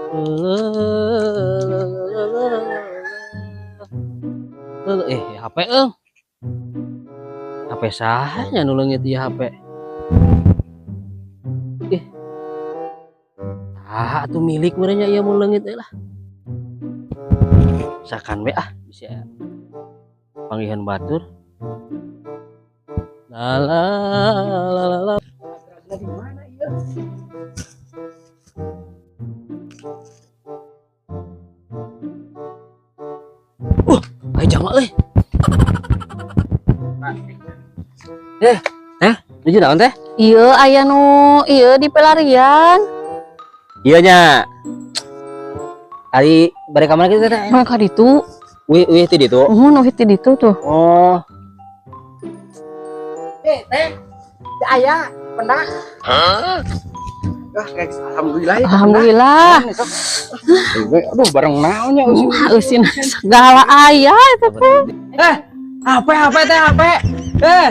Eh, HP euy. HP saha nya nu leungit ieu HP? Ih. Ah, atuh milik meureun nya ieu mun leungit euy lah. Sakan we ah bisa panggihan batur. La la la la la. Di mana ieu? Ayo jama euy. Eh, eh, nuju naon teh? Iya, aya nu ieu di pelarian. Iya nya. Ari bari ka mana kitu teh? Mereka ditu. Wih, wih ti ditu. Muhun wih ti ditu tuh. Oh. Eh, teh. Teu aya pendak. Hah? Ah, guys, alhamdulillah ya. Alhamdulillah. Aduh, bareng naon nya eusin. Wah, eusin segala aya eta teh. Eh, HP HP teh HP. Eh.